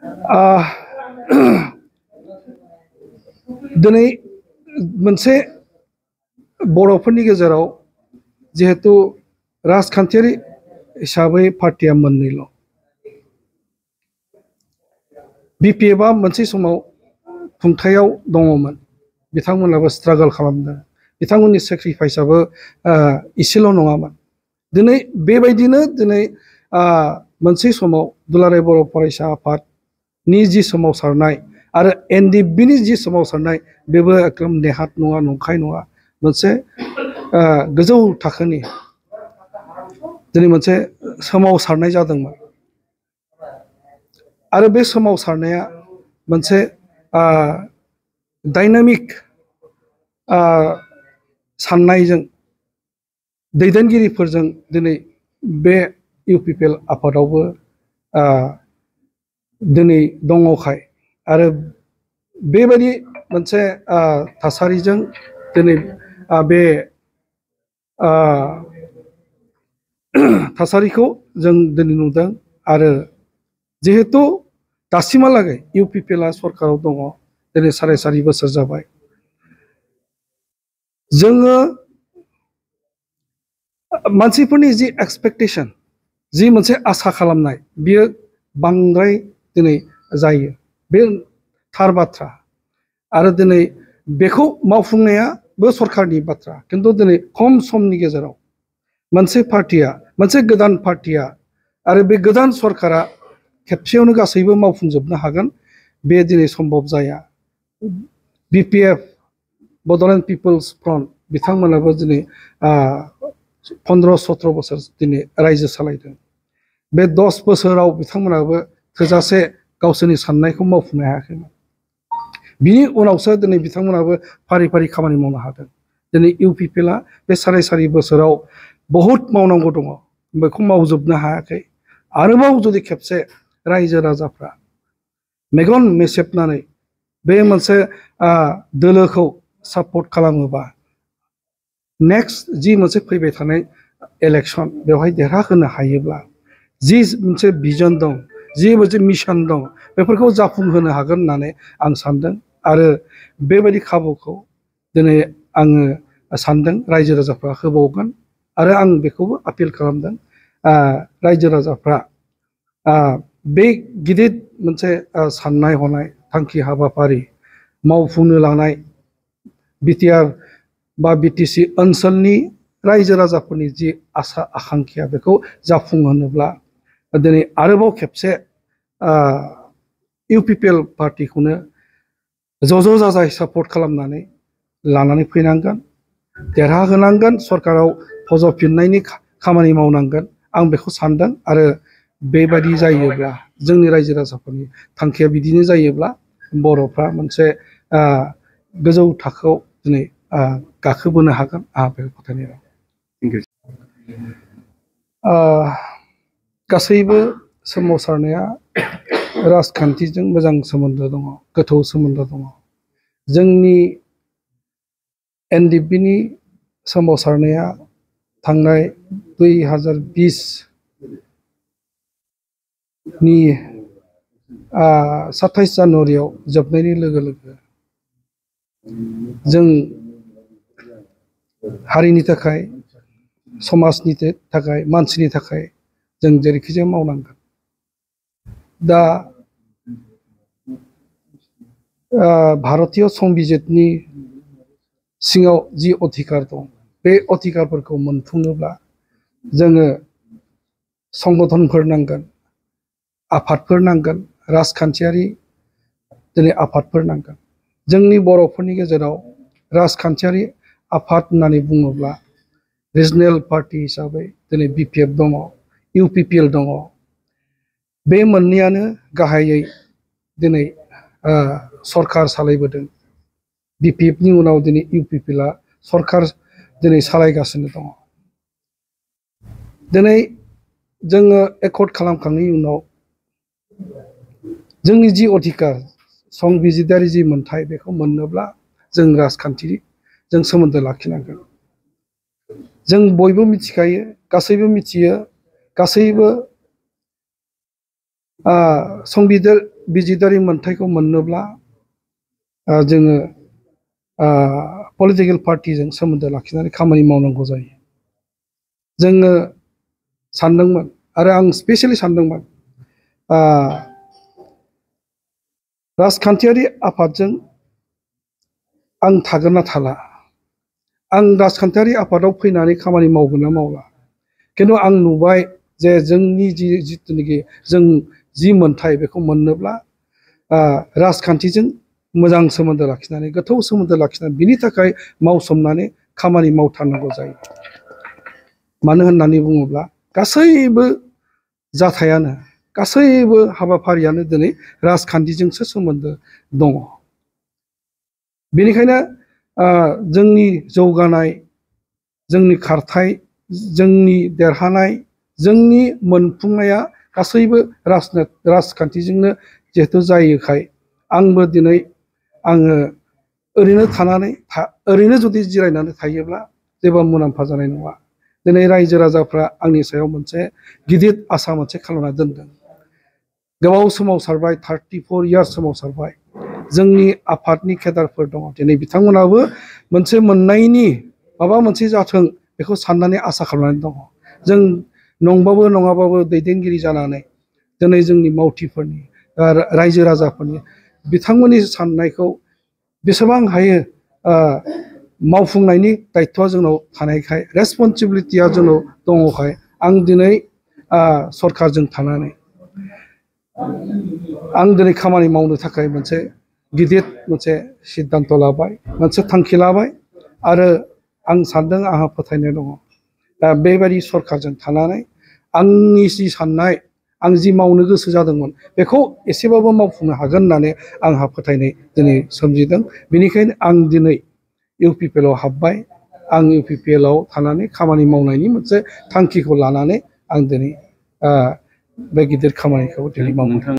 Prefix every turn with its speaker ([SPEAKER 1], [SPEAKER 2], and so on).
[SPEAKER 1] आ, दिनै मोनसे बर'फोरनि गेजेराव जिहेतु राजखान्थियारि हिसाबै पार्टिया मोननैल' बिपिएफआ मोनसे समाव खुंथायाव दङमोन बिथांमोनाबो स्ट्रागल खालामदों बिथांमोननि सेक्रिफाइसआबो इसेल' नङामोन दिनै बेबायदिनो दिनै मोनसे समाव दुलाराय बर' फरायसा आफादनि जि सोमावसारनाय आरो एनडिएफबिनि जि सोमावसारनाय बेबो एकदम नेहाथ नङा नंखाय नङा मोनसे गोजौ थाखोनि दिनै मोनसे सोमावसारनाय जादोंमोन आरो बे सोमावसारनाया मोनसे डायनामिक साननायजों दैदेनगिरिफोरजों दिनै बे इउपिपिएल आफादावबो दिनै दङखाय आरो बेबायदि मोनसे थासारिजों दिनै बे थासारिखौ जों दिनै नुदों आरो जिहेतु दासिमहालागै इउपिपिएलआ सरकाराव दङ दिनै 4.5 बोसोर जाबाय जोङो मानसिफोरनि जि एक्सपेक्टेशन जि मोनसे आसा खालामनाय बियो बांद्राय दिनै जायो बे थार बाथ्रा आरो दिनै बेखौ मावफुंनायाबो सरकारनि बाथ्रा खिन्थु दिनै खम समनि गेजेराव मोनसे पार्टिया मोनसे गोदान पार्टिया आरो बे गोदान सरकारा खेबसेयावनो गासैबो मावफुंजोबनो हागोन बे दिनै सम्भब जाया बिपिएफ बड'लेण्ड पिपल्स फ्रन्ट बिथांमोनाबो दिनै 15-17 बोसोर दिनै रायजो सालायदों बे 10 बोसोराव बिथांमोनाबो थोजासे गावसोरनि साननायखौ मावफुंनो हायाखैमोन बिनि उनावसो दिनै बिथांमोनाबो फारि फारि खामानि मावनो हादों दिनै इउपिपिएलआ बे 4.5 बोसोराव बहुद मावनांगौ दङ बेखौ मावजोबनो हायाखै आरोबाव जुदि खेबसे रायजो राजाफ्रा मेगन मेसेबनानै बे मोनसे दोलोखौ सापर्ट खालामोबा नेक्स्ट जि मोनसे फैबाय थानाय इलेक्सन बेवहाय देरहाहोनो हायोब्ला जि मोनसे भिजन दं जि मोनसे मिशन दं बेफोरखौ जाफुंहोनो हागोन होननानै आं सानदों आरो बेबायदि खाबुखौ दिनै आङो सानदों रायजो राजाफ्रा होबावगोन आरो आं बेखौबो आपिल खालामदों रायजो राजाफ्रा बे गिदिर मोनसे साननाय हनाय थांखि हाबाफारि मावफुंनो लानाय बिटिआर बा बिटिसि ओनसोलनि रायजो राजाफोरनि जि आसा आकांक्षा बेखौ जाफुंहोनोब्ला दिनै आरोबाव खेबसे इउपिपिएल पार्टिखौनो ज' जाजाय सापर्ट खालामनानै लानानै फैनांगोन देरहाहोनांगोन सरकाराव फज'फिननायनि खामानि मावनांगोन आं बेखौ सानदों आरो बेबायदि जायोब्ला जोंनि रायजो राजाफोरनि थांखिया बिदिनो जायोब्ला बर'फ्रा मोनसे गोजौ थाखोआव दिनै गाखोबोनो हागोन आंहा बेखौ फोथायनाय दं गासैबो सोमावसारनाया राजखान्थिजों मोजां सोमोन्दो दङ गोथौ सोमोन्दो दङ जोंनि एनडिएफबिनि सोमावसारनाया थांनाय 2020 नि 27 जानुवारियाव जोबनायनि लोगो लोगो जों हारिनि थाखाय समाजनि थाखाय मानसिनि थाखाय जों जेरैखिजाया मावनांगोन दा भारतीय संबिजितनि सिङाव जि अधिकार दं बे अधिकारफोरखौ मोनफुङोब्ला जोङो संगठनफोर नांगोन आफादफोर नांगोन राजखान्थियारि दिनै आफादफोर नांगोन जोंनि बर'फोरनि गेजेराव राजखान्थियारि आफाद होननानै बुङोब्ला रिजनेल पार्टि हिसाबै दिनै बिपिएफ दङ इउपिपिएल दङ बे मोननैयानो गाहायै दिनै सरकार सालायबोदों बिपिएफनि उनाव दिनै इउपिपिएलआ सरकार दिनै सालायगासिनो दङ दिनै जोङो एकर्ड खालामखांनायनि उनाव जोंनि जि अधिकार संबिजितारि जि मोन्थाय बेखौ मोननोब्ला जों राजखान्थिजों सोमोन्दो लाखिनांगोन जों बयबो मिथिखायो गासैबो मिथियो गासैबो बिजिदारि मोनथायखौ मोननोब्ला जोङो पलिटिकेल पार्टिजों सोमोन्दो लाखिनानै खामानि मावनांगौ जायो। जोङो सानदोंमोन आरो आं स्पेसियेलि सानदोंमोन राजखान्थियारि आफादजों आं थागोन ना थाला, आं राजखान्थियारि आफादाव फैनानै खामानि मावगोन ना मावला। खिन्थु आं नुबाय जे जोंनि जिथुनाखि जों जि मोन्थाय बेखौ मोननोब्ला राजखान्थिजों मोजां सोमोन्दो लाखिनानै गोथौ सोमोन्दो लाखिनानै बिनि थाखाय मावसोमनानै खामानि मावथारनांगौ जायो। मानो होननानै बुङोब्ला गासैबो जाथायानो गासैबो हाबाफारियानो दिनै राजखान्थिजोंसो सोमोन्दो दङ। बेनिखायनो जोंनि जौगानाय, जोंनि खारथाय, जोंनि देरहानाय, जोंनि मोनफुंनाया गासैबो राजखान्थिजोंनो जिहेथु जायोखाय आंबो दिनै आङो ओरैनो जुदि जिरायनानै थायोब्ला जेबो मुलाम्फा जानाय नङा। दिनै रायजो राजाफ्रा आंनि सायाव मोनसे गिदिर आसा मोनसे खालामना दोनदों। गोबाव सोमावसारबाय, 34 इयार्स सोमावसारबाय। जोंनि आफादनि केडारफोर दङ, दिनै बिथांमोनाबो मोनसे मोननायनि माबा मोनसे जाथों बेखौ साननानै आसा खालामनानै दङ। जों नंबाबो नङाबाबो दैदेनगिरि जानानै दिनै जोंनि मावथिफोरनि रायजो राजाफोरनि बिथांमोननि साननायखौ बेसेबां हायो मावफुंनायनि दायथ'आ जोंनाव थानायखाय, रेसपन्सिबिलिटिया जोंनाव दङखाय आं दिनै सरकारजों थानानै आं दिनै खामानि मावनो थाखाय मोनसे गिदिर मोनसे सिद्धान्त लाबाय, मोनसे थांखि लाबाय आरो आं सानदों, आंहा फोथायनाय दङ दा बेबायदि सरकारजों थानानै आंनि जि साननाय, आं जि मावनो गोसो जादोंमोन बेखौ एसेबाबो मावफुंनो हागोन होननानै आंहा फोथायनाय दिनै सोमजिदों। बेनिखायनो आं दिनै UPPL आव हाबबाय। आं UPPL आव थानानै खामानि मावनायनि मोनसे थांखिखौ लानानै आं दिनै बे गिदिर खामानिखौ दिनै मावदों।